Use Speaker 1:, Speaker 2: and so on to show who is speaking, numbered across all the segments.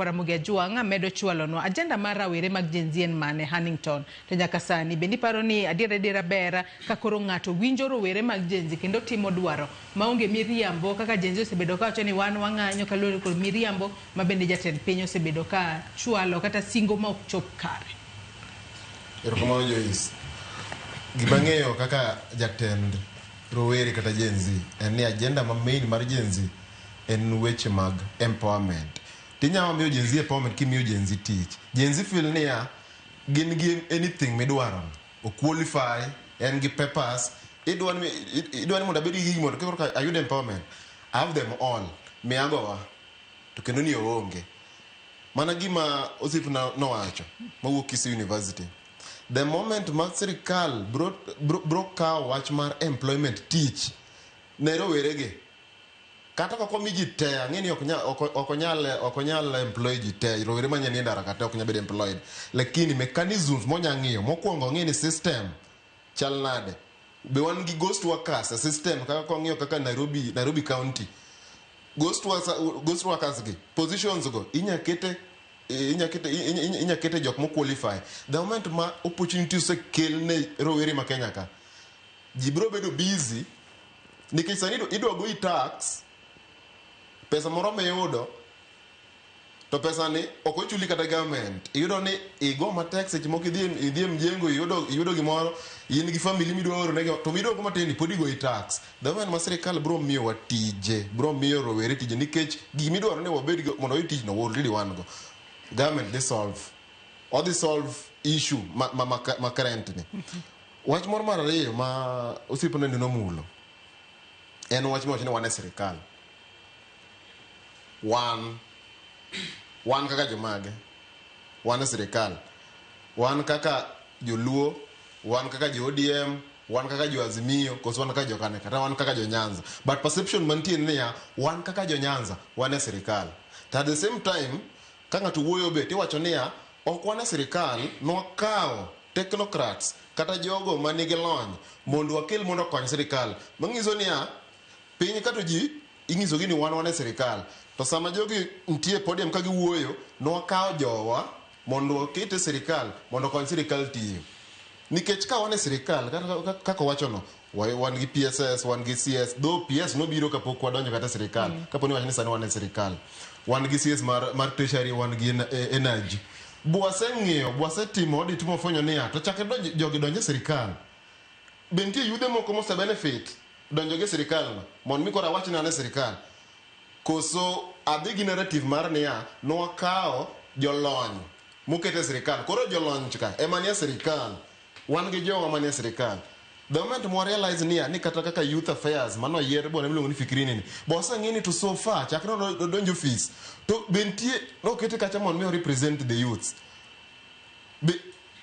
Speaker 1: Ramogi Ajwang' medo chwalonwa agenda mar rawere mag Gen Z en mane Hannington. To nyaka sani bende iparo ni adiera adiera ber ka koro ng'ato winjo rowere mag Gen Z kendo timo dwaro maonge miriambo kaka Gen Z osebedo ka wacho ni wan wang'anyo kaluwore kod miriambo ma bende jatend piny osebedo ka chwalo kata singo ma ok chop kare.
Speaker 2: Erokamano Joyce. Gima ang'eyo kaka jatend rowere kata Gen Z en ni agenda ma main mar Gen Z en weche mag empowerment. Tinyalo miyo Gen Z empowerment kimiyo Gen Z tich. Gen Z feel niya, gin gi anything midwaro. O qualify, en gi papers. Idwa ni idwa ni mondo abed gi gigi mondo koro ayud empowerment. I have them all. Miya gowa. To kendo ni oonge. Mana gima osiepna nowacho mawuok Kisii University. The moment ma sirikal bro kawo wach mar employment tich ne roweregi kata kok omi ji te ang'e ni ok onyal employ ji te rowere manya nie ndara kata ok nyal bedo employed lakini mechanisms monya ng'iyo mokwongo ong'e ni system chal nade be wan gi ghost workers e system kaka kong'iyo kaka Nairobi County ghost workers gi positions go inya kete inya kete jok mo qualify. The moment ma opportunity osekel ne rowere ma Kenya ka, ji biro bedo busy nikech sani idwa goyi tax pesa moro miyudo to pesa ni ok ochuli kata government. Iyudo ni igo matek seche moko idhi e mjengo iyudo gimoro in gi family midwa oro negi to midwa go matin ni pod igoyi tax. The moment ma sirikal biro miyowa tije, biro miyo rowere tije nikech gimidwaro ni wabed go mondo wayud tich no already wan go. Government dhi solve. Odhi solve issue ma current ni. Wach moro mar ariyo ma osiepna ni nomulo en wach miwacho ni wan e sirikal. Wan kaka jomage? Wan e sirikal. Wan kaka joluo, wan kaka jo ODM, wan kaka jo Azimio, koso wan kaka jo Kane, kata wan kaka jo Nyanza. But perception mantie ni niya, wan kaka jo Nyanza, wan e sirikal. To at the same time, ka ng'ato wuoyo be tiwacho niya, ok wan e sirikal, nwakawo technocrats kata jogo manigi lony mondo wakel mondo okony sirikal. Manyiso niya, piny ka to ji inyisogi ni wan e sirikal. To sama jogi nitie e podium ka giwuoyo, nwakawo jowa mondo waket e sirikal mondo okony sirikal tiyo. Nikech ka wan e sirikal, kaka owachono, wan gi PSS, wan gi CS, though PS nobiro kapok wadonjo kata e sirikal, kapo ni wach ni sani wan e sirikal. Wan gi CS mar Treasury, wan gi Energy. Bwaseng'iyo, bwasetimo audit mwafwenyo niya, to chakre jogi donj e sirikal, be nitie yudhe moko mose benefit donjo gi e sirikal no, mondo mi koro awach ni an e sirikal. Koso adhi gi narrative mar niya, nwakawo jolony moket e sirikal. Koro jolony ka ema nie sirikal. Wan gi jowa manie sirikal. The moment mwa realize niya, ni kata kaka youth affairs manoyier bwana miluongo ni Fikirini ni, bo oseng'i ni to so far, chakre nodonjo office, to be nitie, nokete kacha mondo mi o represent the youths. Be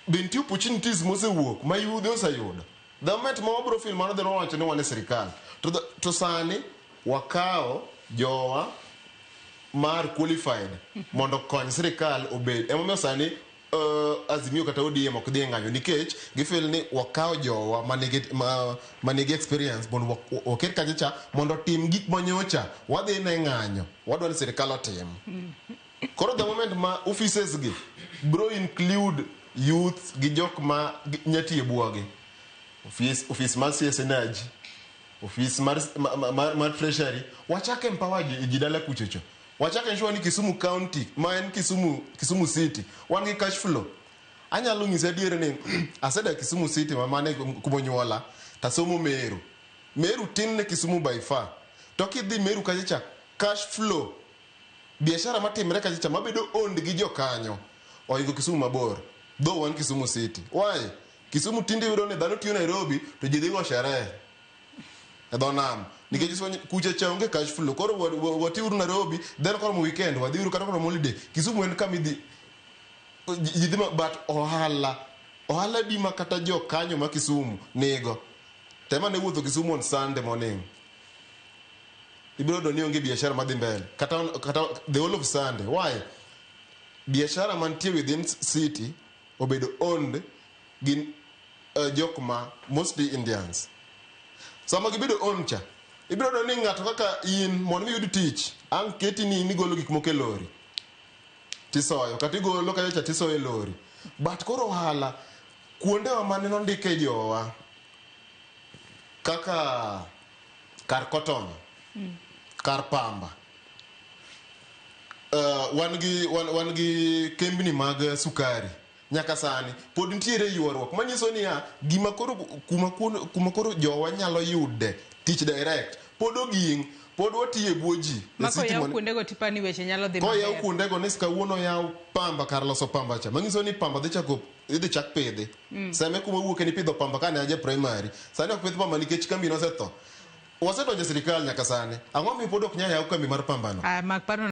Speaker 2: nitie opportunities mosewuok ma yudhe oseyudo. The moment ma wabro feel mano then wawacho ni wan e sirikal. To sani wakawo jowa mar qualified mondo okony sirikal obed. Emomiyo sani Azimio kata ODM ok dhi e ng'anyo nikech gifeel ni wakawo jowa manigi experience mondo waket kacha cha mondo otim gik manyocha wadhi ne ng'anyo wadwa ni sirikal otim. Koro the moment ma offices gi bro include youth gi jok ma nyatiyo e buogi. Office mar CS Energy, office mar Treasury, wachak empower ji dala kuchocho. Wachak ensure ni Kisumu County, ma en Kisumu City, wan gi cash flow. Anyalo nyisi adier ni asedak Kisumu City ma mane kuma onyuola, tasomo Meru. Meru tin ne Kisumu by far. To kidhi Meru kacha cha, cash flow, biashara matimre kacha cha mabedo owned gi jokanyo, oingo Kisumu mabor. Though wan Kisumu City. Why? Kisumu tinde iyudo ni dhano tiyo Nairobi to ji dhi go sherehe e dho nam. Nikech kucha cha onge cash flow. Koro watiuru Nairobi, then koromo weekend, wadhiuru kata koromo holiday. Kisumu en kama idhi, ji dhi but ohala. Ohala di ma kata jokanyo ma Kisumu nigo. Tem ane wuotho Kisumu on Sunday morning. Ibiro yudo ni onge biashara madhi mbele. Kata the whole of Sunday. Why? Biashara mantie within city obedo owned gi jok ma mostly Indians. Sama gibedo owned cha, ibiro yudo ni ng'ato kaka in mondo mi iyud tich, ang' keti ni in igolo gik moko e lori. Tisoyo kata igolo kacha cha tisoyo e lori. But koro ohala kuondewa mane nondike jowa kaka kar cotton, kar pamba. Wan gi kembni mag sukari nyaka sani pod nitiere ywaruok manyiso niya gima koro kuma koro jowa nyalo yude tich direct pod oging pod watiyo e bwo ji e
Speaker 1: Mako
Speaker 2: city
Speaker 1: yaw kuondego tipani weche nyalo dhi
Speaker 2: koyaw
Speaker 1: maber.
Speaker 2: Kuondego ni kawuono yaw pamba kar loso pamba cha manyiso ni pamba dhi chako idhi chak pidhi. Seme kuma wuoke ni pidho pamba kane aje primary sani ok pidh pamba nikech kambi nosetho wasedonjo e sirikal nyaka sani ang'o miyo pod ok nyal yaw kambi mar pamba no?
Speaker 1: Ah, mak paro.